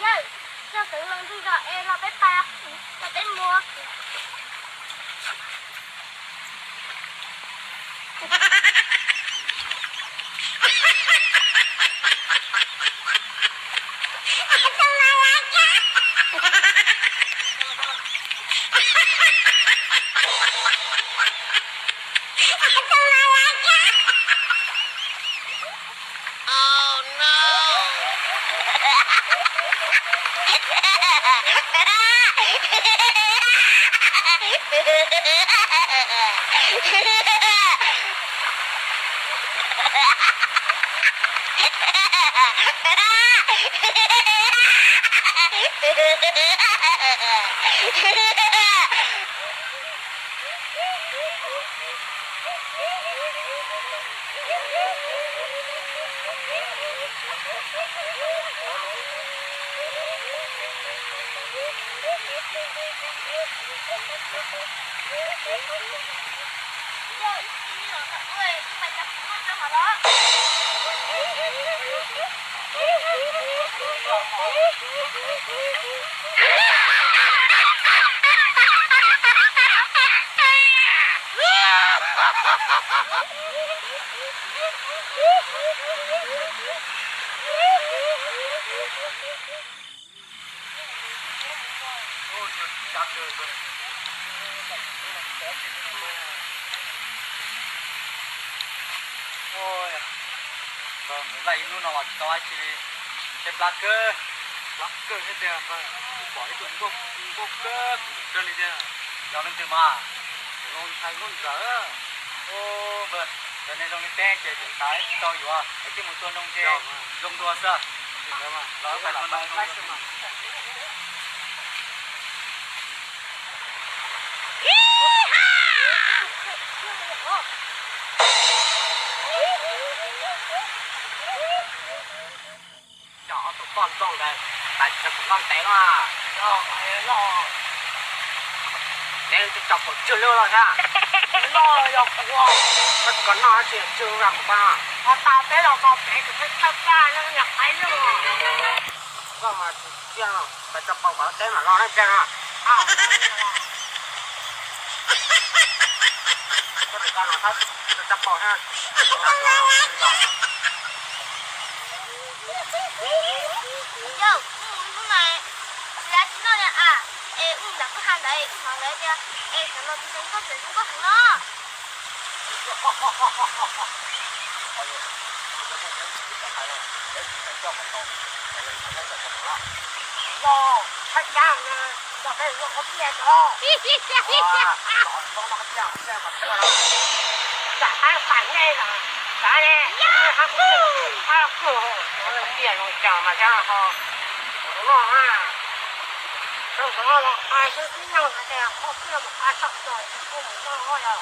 Yawg, yog xeev laus ntuj zos es los peb pais, los peb mus. Laj ib hnub no mas tsis tau dab tsi li, tej plab kawg, plab kawg thiab tiag, pom ib tug nkauj, nkauj kawg kawg li tiag. Yog leej twg mas? Zoo ntshai nkauj ntxawm. Npawg, cov neeg zoo li peb ces tseem xav tsis tau yuav, es twb mus tua noog ces zoo dua xwb. Los pais tua noog. Cov ob tug poj ntxoog ntawd, pais tsis tau kuv noj ntev no. Neb twb tso pom tswg lub los thiab. Noj yog kuv, koj tsis noj tsis tswg los kuv pab. Ho tas peb los tau pem kuv peb txhawj plaj no yog qaib lug. Koj mas tsis txiaj no, pais tso pom kom teb mam los na ntag no. Koj tus koj no txhob tso pom na. Yawg, hnub no tsis noj li as, es wb ntawm kwj ha ntawd es wb hnov lawv tias es xeev laus tus zoo nkauj tseem zoo nkauj heev no. Los, thaj cab, cov peb yuav qhov tiag os. Tsam qab pam nej los, tsam ne, qab kuj, qab kuj, qab tiag zoo cas mas thiab ho, no na. Rau qhov los qab xwb tib nyog hais tias qhov tiag mas qab tshaj plaws, kuj mus txog yog.